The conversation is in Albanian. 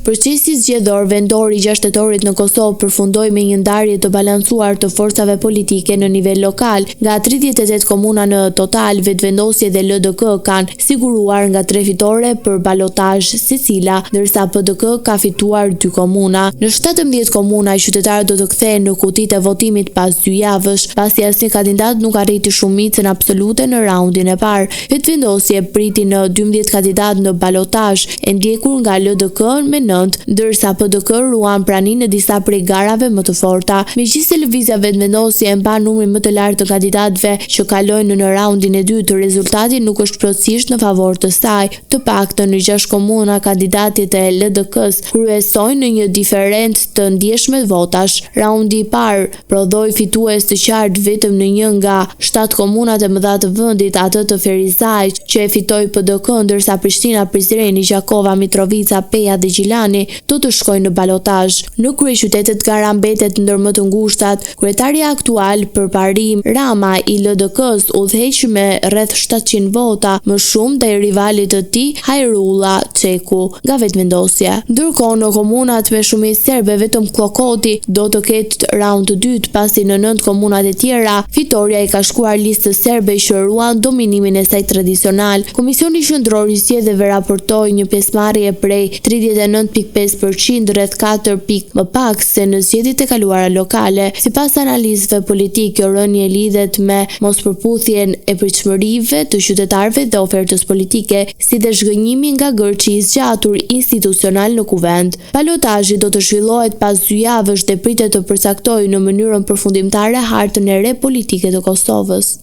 Procesi zgjedhor vendor i 6 tetorit në Kosovë përfundoi me një ndarje të balancuar të forcave politike në nivel lokal. Nga 38 komuna në total, Vetëvendosje dhe LDK kanë siguruar nga tre fitore për balotazh secila, ndërsa PDK ka fituar dy komuna. Në 17 komuna, qytetarët do të kthehen në kutitë e votimit pas dy javësh, pasi asnjë kandidat nuk arriti shumicën absolute në raundin e parë. Vetëvendosje priti në 12 kandidatë në balotazh, e ndjekur nga LDK me 9, ndërsa PDK ruan praninë në disa prej garave më të forta. Megjithëse Lëvizja Vetëvendosje e mban numrin më të lartë të kandidatëve që kalojnë në raundin e dytë, rezultati nuk është plotësisht në favor të saj. Të paktën në 6 komuna kandidatët e LDK-së kryesojnë në një diferencë të ndjeshme votash. Raundi i parë prodhoi fitues të qartë vetëm në një nga shtatë komunat e mëdha të vendit, atë të Ferizajt, që e fitoi PDK, ndërsa Prishtina, Prizreni, Gjakova, Mitrovica, Peja dhe Gjilani do të shkojnë në balotazh. Në kryeqytetet gara mbetet ndër më të ngushtat. Kryetari aktual Përparim Rama i LDK-së udhëheq me rreth 700 vota më shumë ndaj rivalit të tij Hajrulla Çeku nga Vetëvendosje. Ndërkohë në komunat me shumicë serbe vetëm Kllokoti do të ketë raund të dytë, pasi në nëntë komunat e tjera fitorja i ka shkuar listës serbe që ruan dominimin e saj tradicional. Komisioni Qendror i Zgjedhjeve raportoi një pjesëmarrje prej 39.5%, rreth 4 pikë më pak se në zgjedhjet e kaluara lokale. Sipas analistëve politikë, kjo rënie lidhet me mospërputhjen e pritshmërive të qytetarëve dhe ofertës politike, si dhe zhgënjimi nga ngërçi i zgjatur institucional në Kuvend. Balotazhi do të zhvillohet pas dy javësh dhe pritet të përcaktojë në mënyrën përfundimtare hartën e re politike të Kosovës.